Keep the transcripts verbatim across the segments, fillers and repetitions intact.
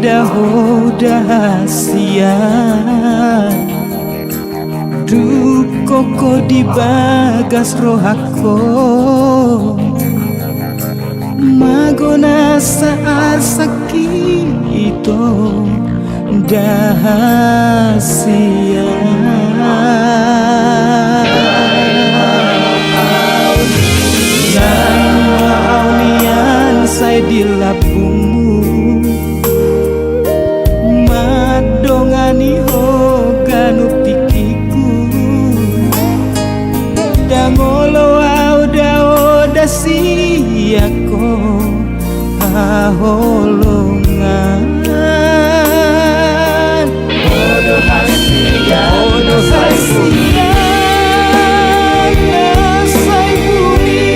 Dahoda hasian, dungkon ho di bagas rohangku. Mago nasa arsak ito da hasian. Naeng ma au nian sai di lambungmu, mandongani ho ganup tingkingku. Ndang olo au daoda sian ho haholongan. Podo hasian, podo hasian na sai buni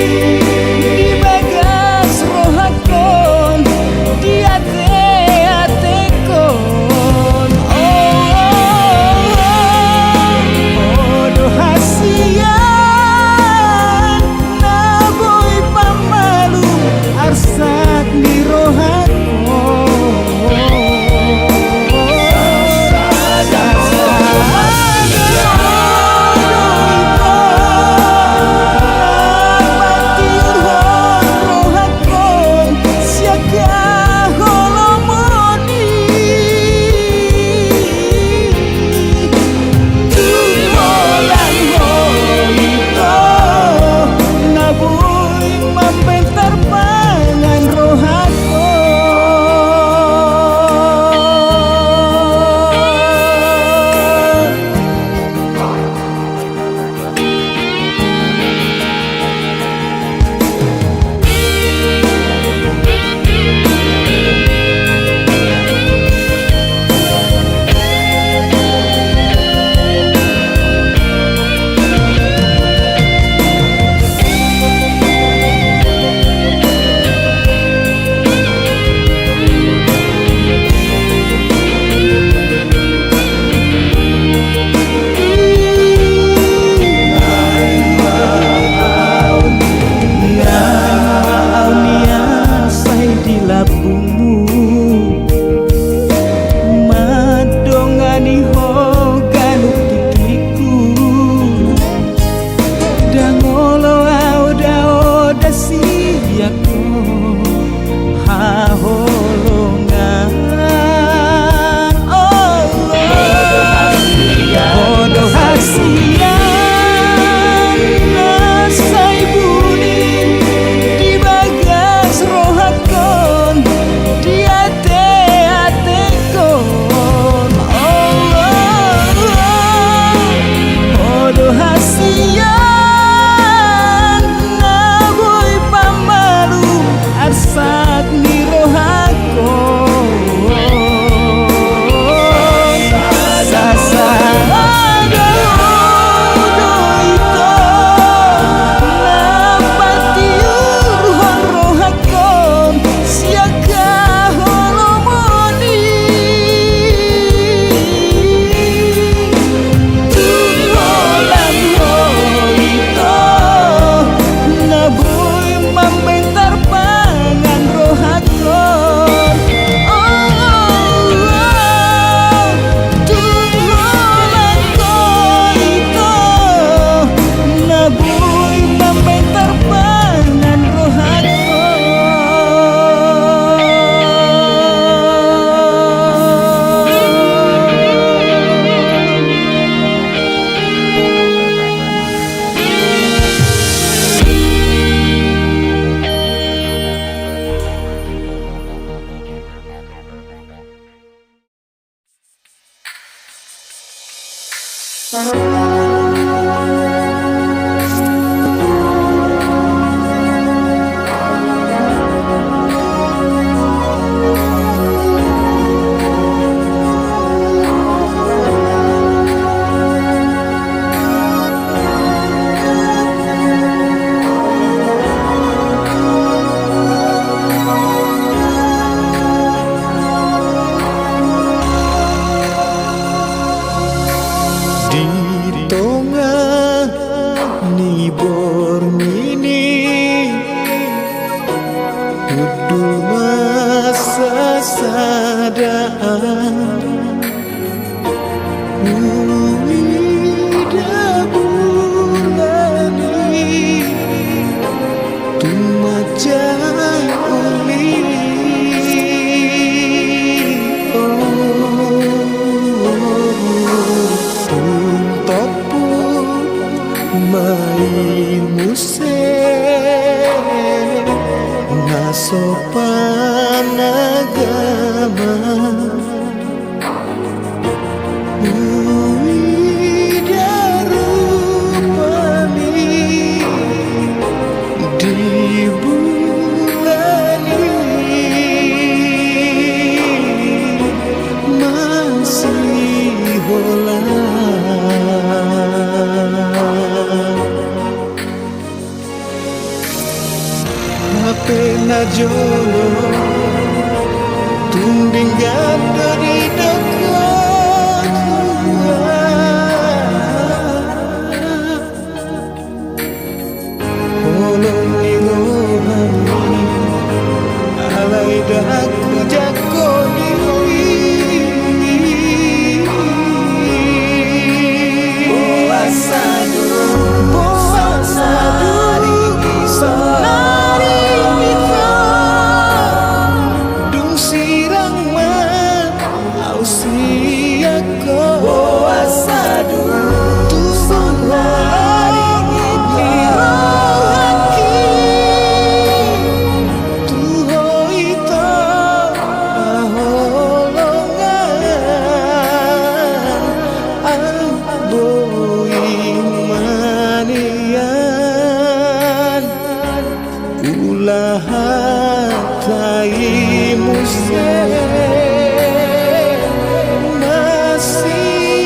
di bagas rohangkon, di ateatengkon. Oh, oh, oh, oh. Podo hasian na boi pamalum arsak ni rohangkon. Patiurhon rohangkon sian haholomon i. Tung holan ho ito na boi mambaen tarpangan rohangkon. Naeng ma au nian sai di lambungmu, mandongani ho ganup tingkingku. Ndang olo au daoda sian ho haholongan. Oh, oh. Podo hasian na sai buni di bagas rohangkon, di ateatengkon. Oh, oh, oh. Podo hasian na boi pamalum arsak ni rohangkon. Sasada do ito na patiurhon rohangkon sian haholomon i. Tung holan ho ito na boi mambaen tarpangan rohangkon. Oh, oh, oh. Tung holan ho ito na boi mambaen tarpangan rohangkon. Di Daan huida bulan i, tung manjai uli. O, tung tompu ma i muse na so panagama. Huida rupami di bulan i masihola. Hape na jolo tung denggan do didok ho Tuhan. Holong ni roham i, alai ndang hujalo i. Boasa do, boasa do, saonari, saonari, dung sirang ma au sian ho. Boasa do, tung sonari ni rohangki, tu ho ito haholongan, au boi manean. Ulahan ta i muse masihola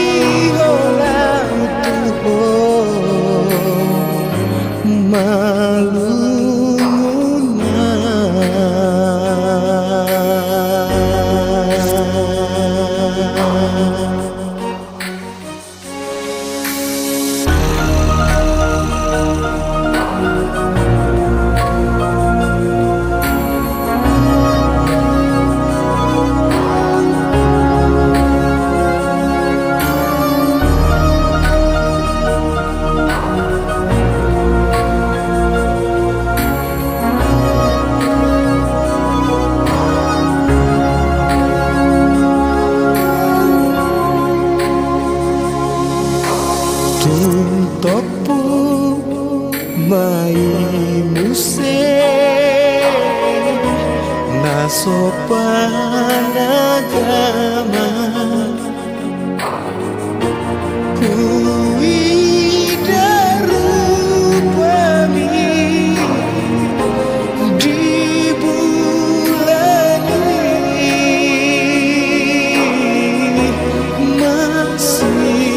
tu ho malumuna. Tung tompu ma i muse na so panagama. Huida rupami di bulan i masihola.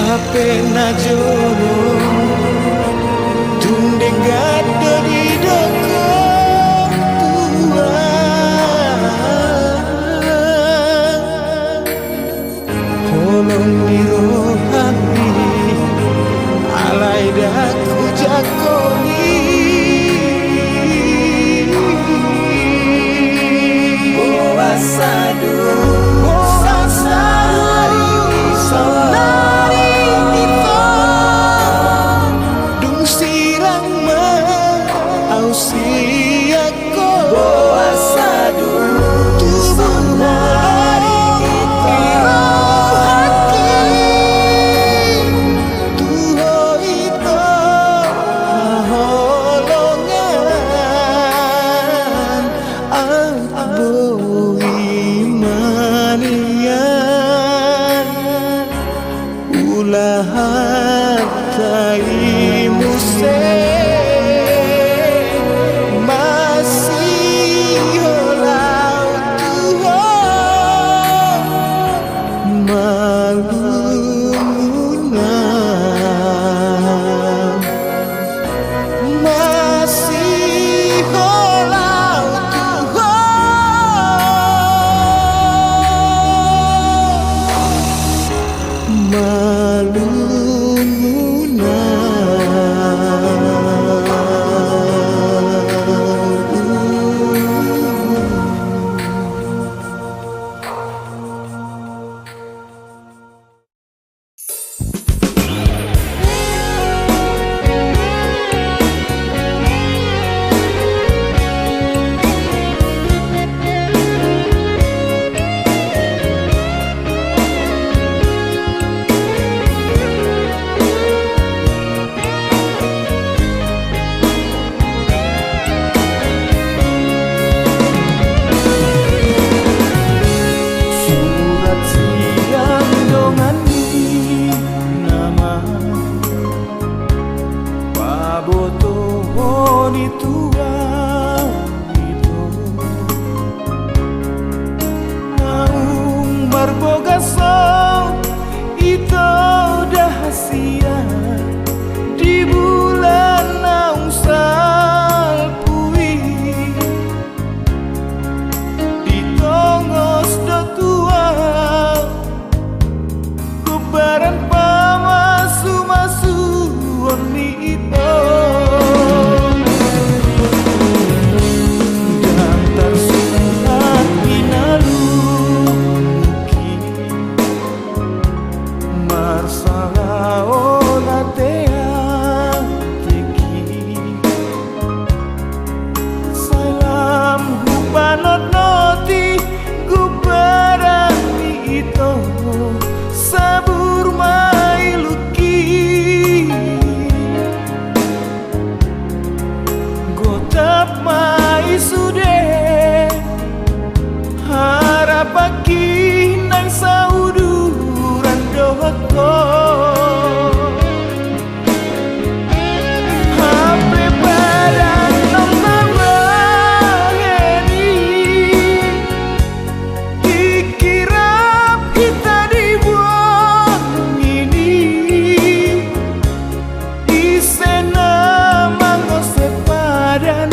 Hape na jolo Botohon i tu ahu ito, naung marbogas on ito, da hasian di bulan naung salpu i. Ditongos do tu ahu gombaran pamasumasuon ni ito. Ndang tarsurat di na lumobi marsalaon ate ahu tingki. Sai lam hupanotnoti gombaran ni ito, sabur ma i lungki. Gotap ma i sude harapanki naeng sauduran dohot ho. Hape padan naung tabahen i, tingki rap hita di bongi ni. Ise na mangose padan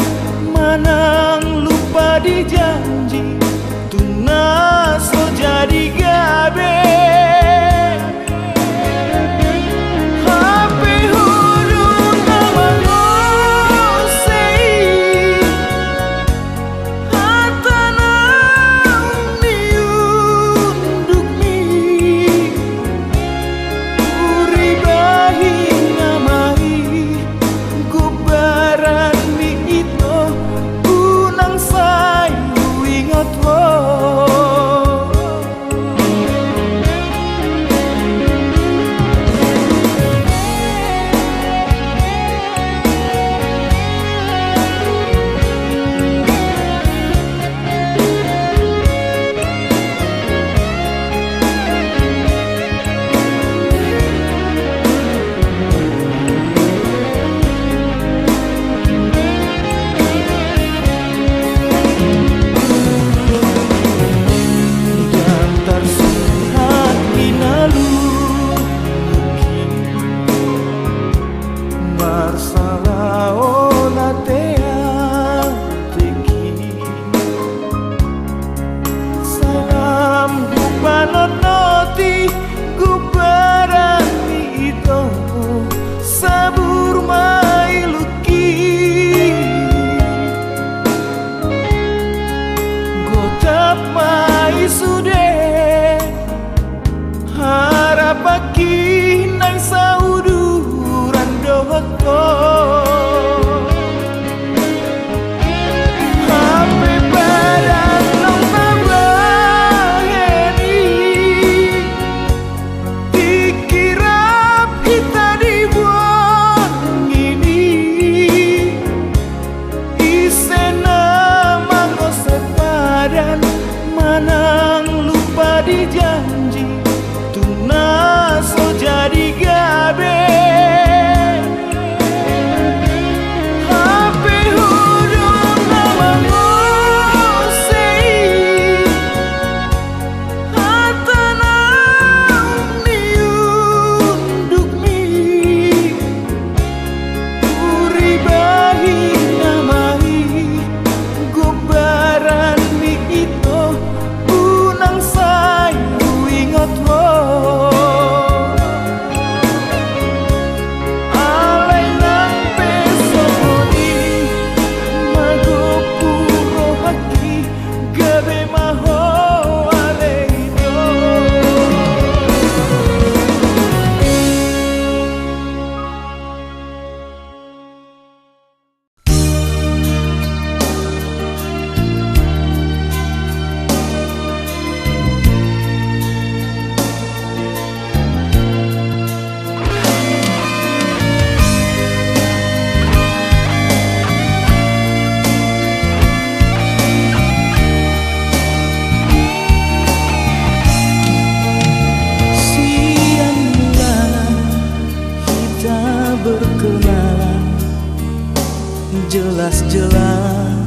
Jelas-jelas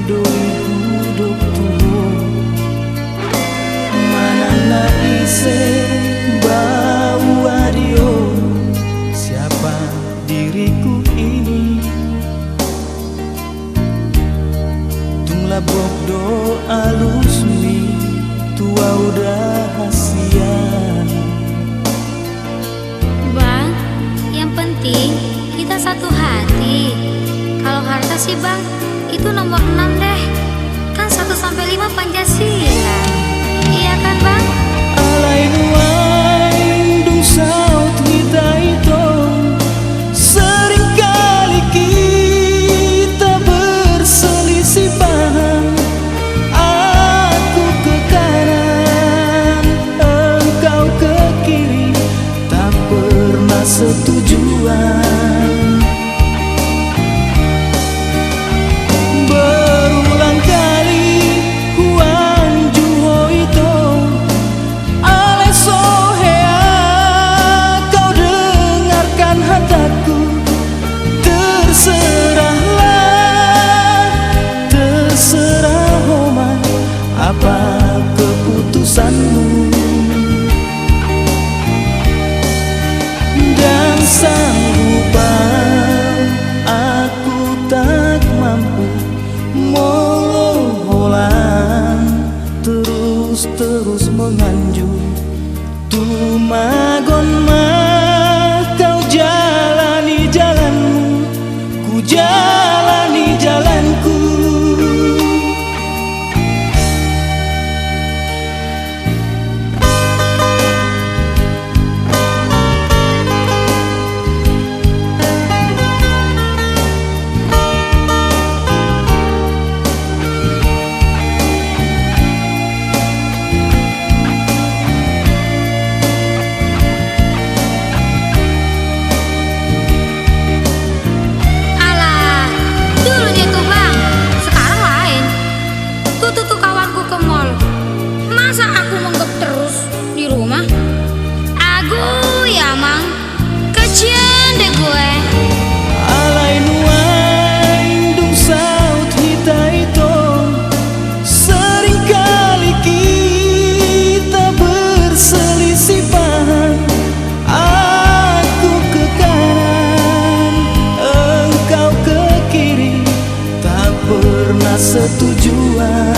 do hudok tu ho, manang na ise baoa di ho, siapa diriku ini. Tung lambok do alusmi tu au da hasian. Bang, yang penting kita satu hati. Kalau harta sih, Bang, itu nomor enam deh. Kan satu sampai lima Pancasila. Iya kan, Bang? Alai nuaeng dung saut hita ito, seringkali kita berselisih paham. Aku ke kanan, engkau ke kiri, tak pernah setujuan. Berulang kali huanju ho ito, alai so hea kau dengarkan hataku. Terserahlah, terserah ho ma apa keputusanmu. Dan sanggup aku tak mampu molo holan terus-terus menganju. Tumagon ma kau jalani jalanmu, ku jalani jalanku. Alah, dulu dia tuh, Bang. Sekarang lain. Tuh, tuh, tuh, kawanku ke mall. Masa aku menggep terus di rumah? Agu ya, Mang. Kasian deh gue. Alai nuaeng dung saut hita ito, seringkali kita berselisih paham. Aku ke kanan, engkau ke kiri, tak pernah setujuan.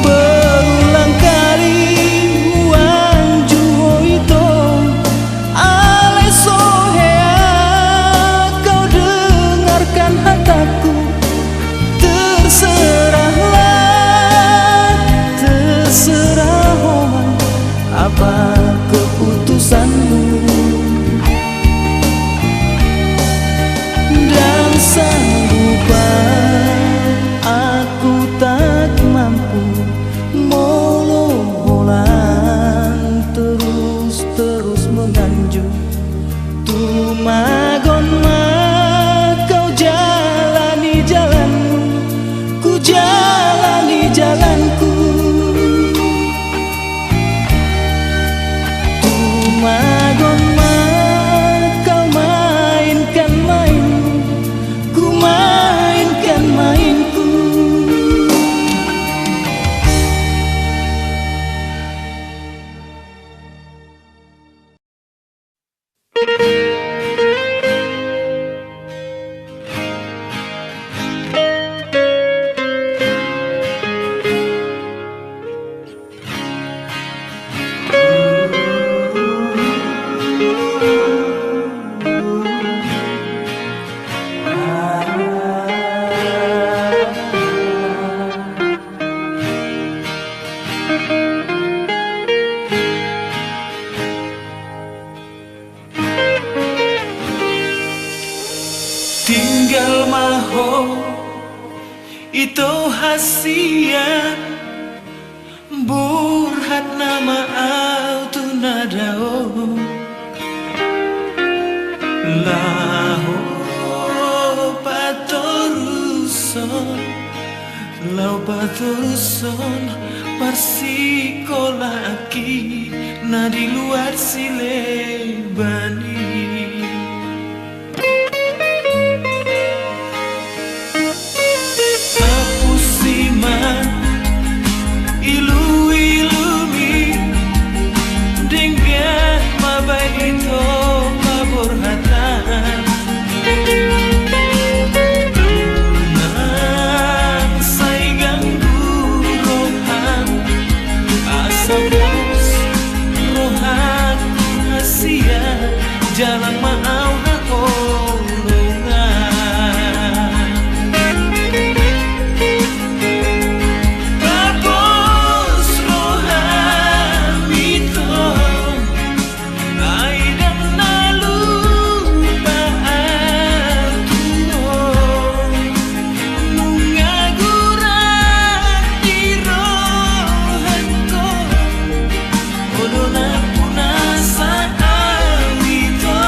Berulang kali huanju ho ito, alai so hea kau dengarkan hataku. Terserahlah, terserah ho ma apa keputusanmu. Dan sanggup aku tak mampu molo holan terus-terus menganju. Tumagon ma kau jalani jalanmu, ku jalani jalanku. Tumagon ma kau mainkan mainmu, ku mainkan mainku. Tinggal ma ho, ito hasian, burhat nama au tu na dao. Laho patoruson, laho patoruson parsikolaan na di luar sileban i. Dalan ma au haholongan. Tapos rohami tong, ai dang na lupa au tutu. Nunga gurat di rohangku, olo na punasa au ito.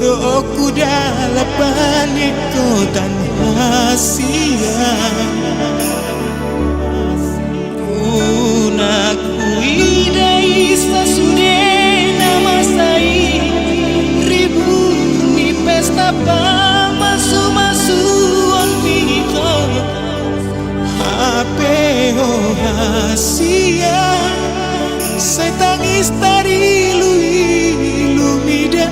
Dohot hudalap bani kota na sian. Unang huida i sasude na masa i, ribur ni pesta pamasumasuon ni ho. Hape ho hasian, sai tangis tariluilu mida.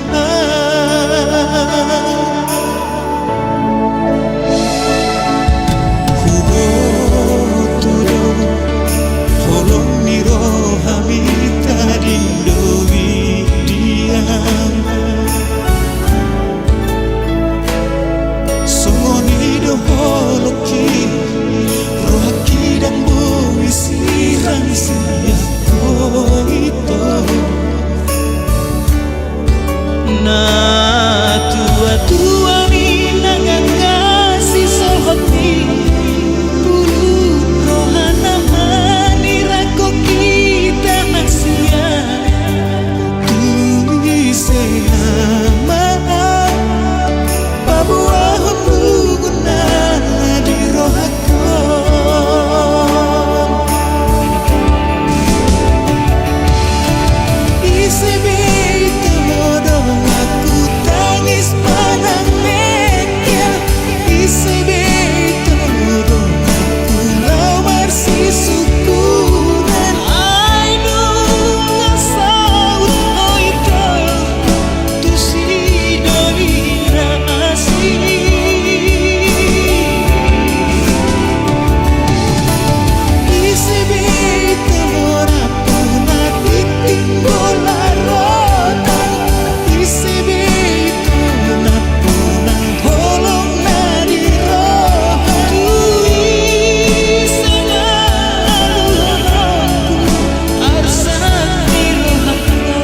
Huboto do holong ni rohami tadindomi di Ama. Songon i do holongki, rohangki ndang boi sirang sian ho ito. Natuatuami nang angka sisolhotmi, bulung rohana manirangkon hita nang sian. Tusi ise Ama, paboahon lungunna di rohangkon. Ise be ito donganku tangis manang mengkel. Ise be ito donganku laho marsisungkunan. Ai nunga saut ho ito tu sidoli na asing. Ise be ito nampuna tintin bola rota. Ise be ito nampuna holong na di roha. Tu ise ma alualuku arsak ni rohangkon.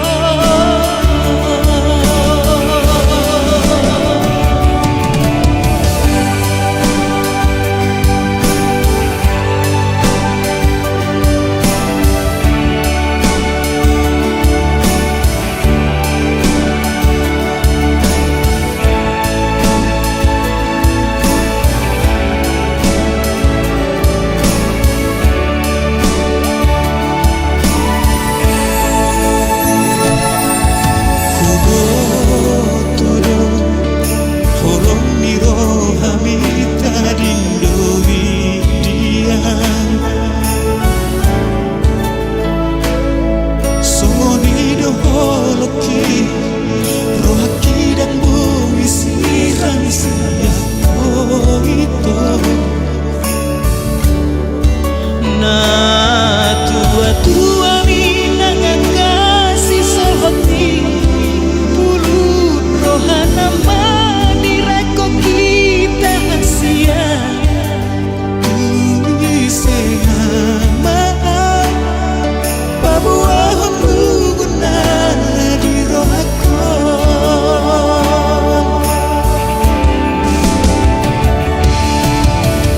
Huboto do holong ni rohami tadindomi di Ama. Songon i do holongki, rohangki ndang boi sirang sian ho ito. Natuatuami nang angka sisolhotmi, bulung rohana manirangkon hita nang sian. Tu ise Ama, paboahon lungunna di rohangkon.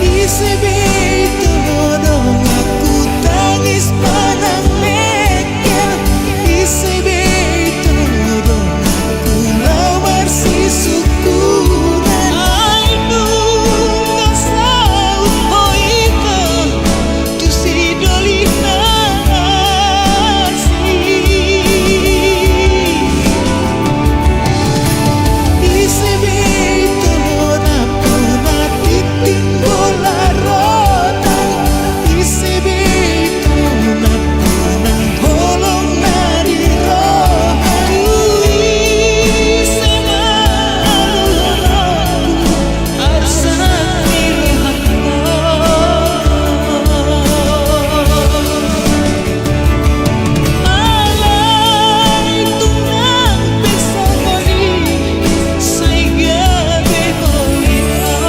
Ise be ito donganku tangis manang mengkel. Ise be ito donganku laho marsisungkunan. Ai nunga saut ho ito tu sidoli na asing. Ise be ito nampuna tintin bola rota. Ise be ito nampuna holong na di roha. Tu ise ma alualuku arsak ni rohangkon. Alai tung nang pe songon i, sai gabe ho ito.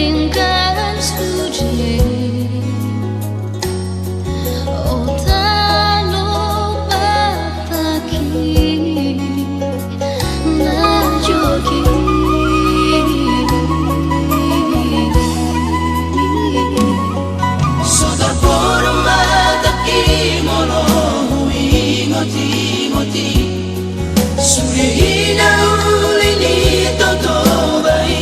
Tinggal sude, o tano Batak i, na jogja. So tarpodom Batak i molo huingot-ingot i, sude i na uli ni Toba i.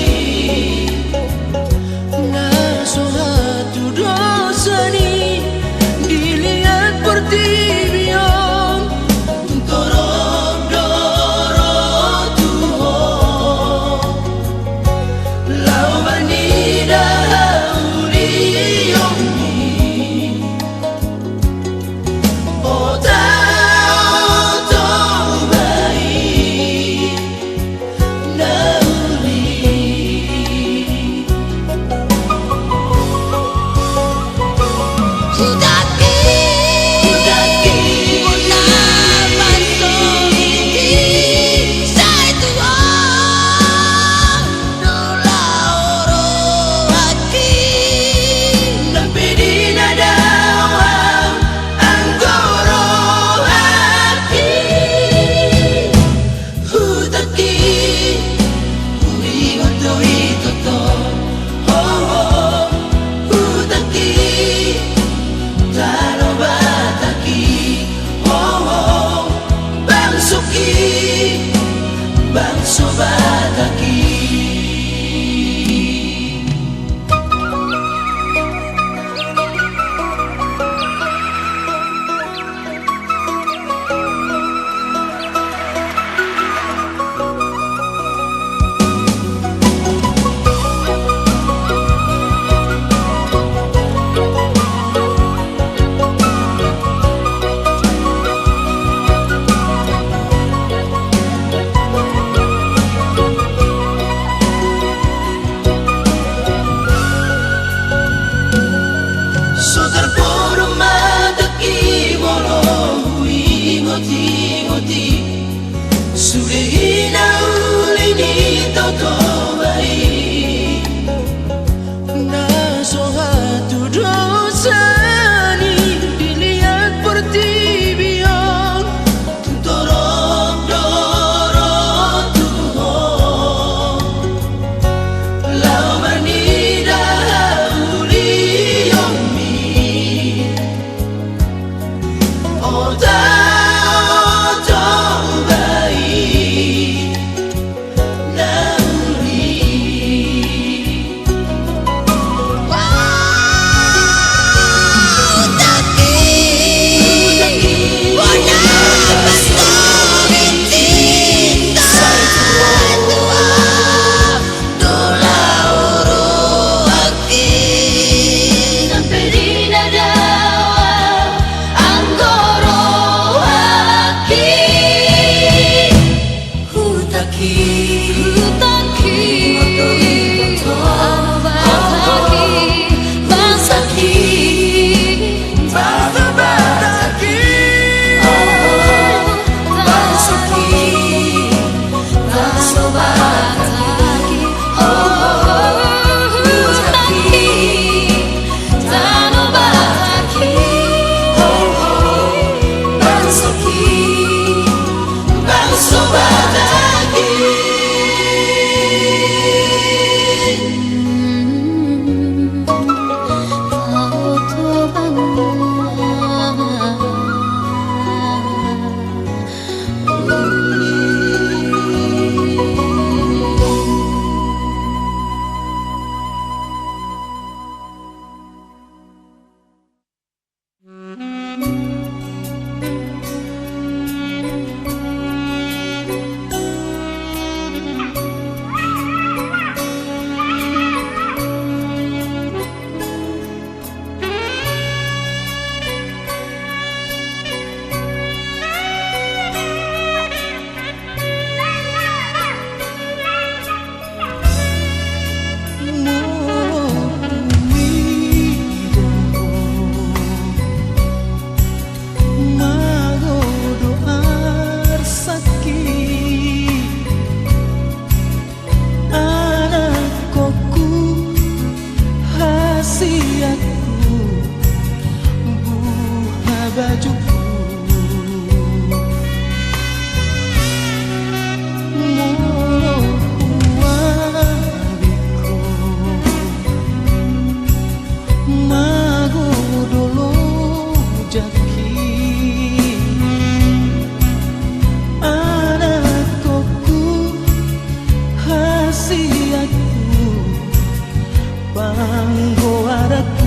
Panggoaranku.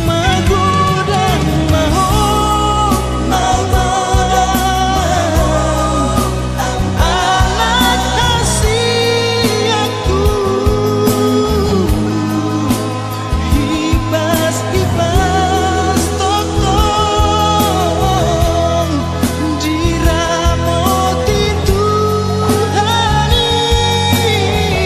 Magodang ma ho, magodang, anak hasianku. Hipas-hipas tongtong diramoti Tuhan i.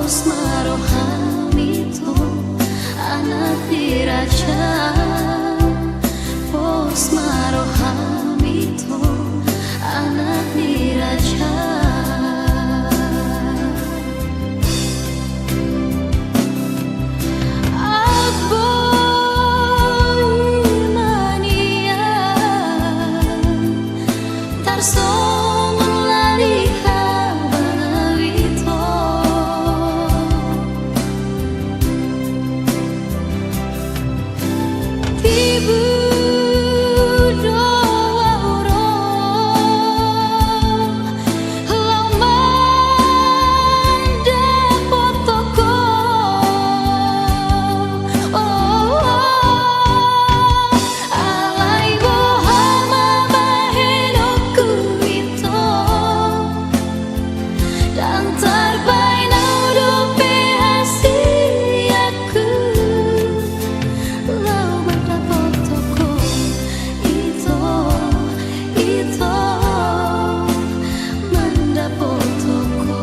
Pos ma roham ito, anak ni raja. Pos ma roham ito, anak ni raja. Ahu boi ma nian tarsongon lali habang ahu ito. Tibu do ahu ro laho mandapothon ho. O, alai boha ma bahenonku ito, ndang tarbahen ahu dope hasianku laho mandapothon ho. Ito, ito, mandapothon ho.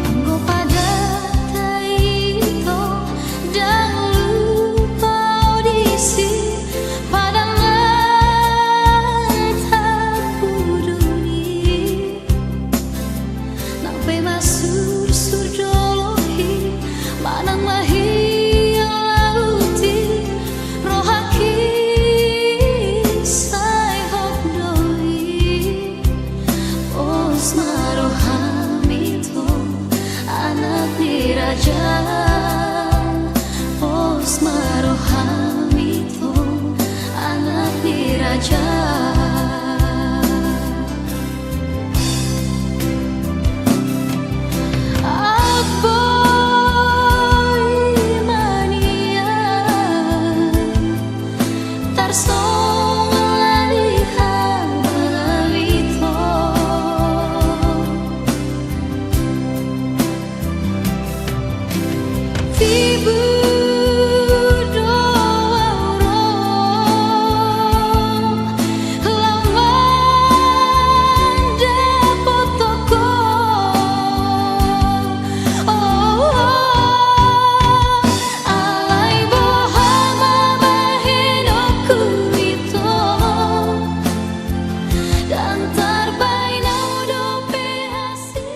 Anggo padanta ito, ndang lupa ho disi, padang na tarpudun i. Nang pe marsursur dolok i manang mahiang laut i, rohangki sai hot do i. Pos ma roham ito, anak ni raja. Pos ma roham ito, anak ni raja. Ahu boi ma nian tarsongon lali habang ahu ito. Tibu do ahu ro laho mandapothon ho. O, alai boha ma bahenonku ito, ndang tarbahen ahu dope hasian.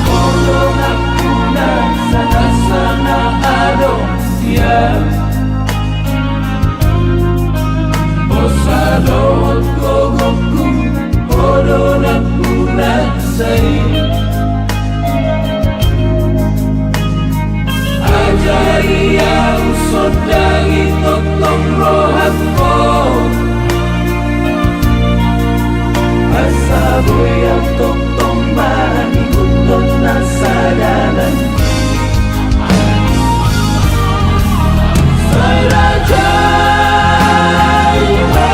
Molo nampuna sanasana adong sian, hosa dohot gogongku, molo nampuna sai. Ajari ahu sondangi tongtong rohangku, asa boi ahu tongtong mangihuthon na sada nangkin. Sai raja i ma.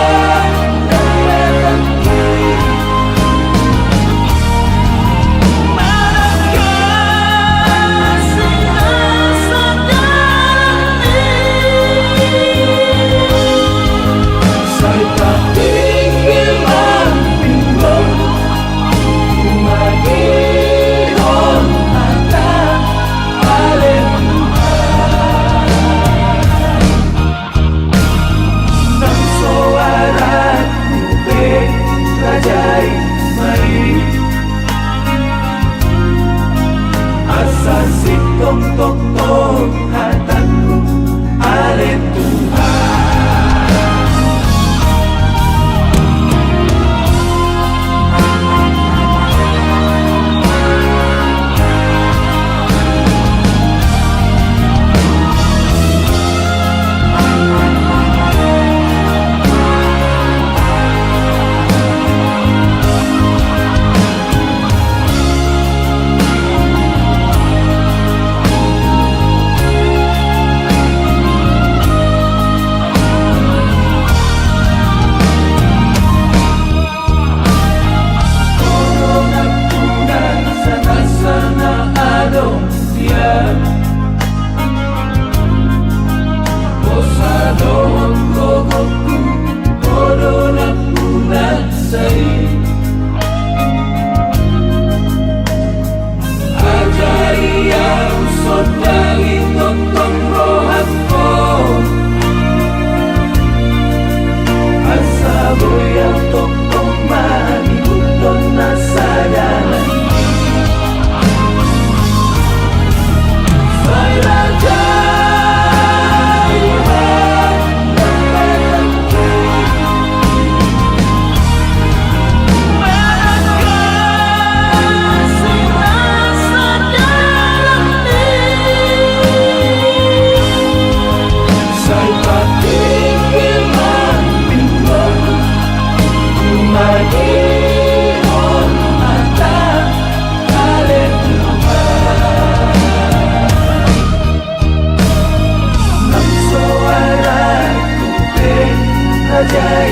Jai,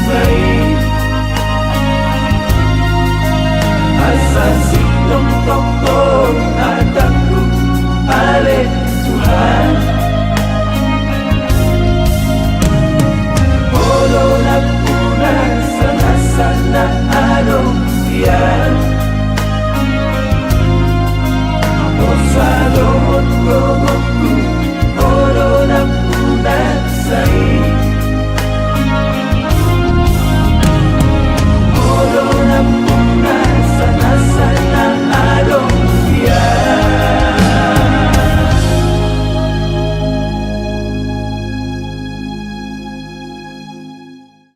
main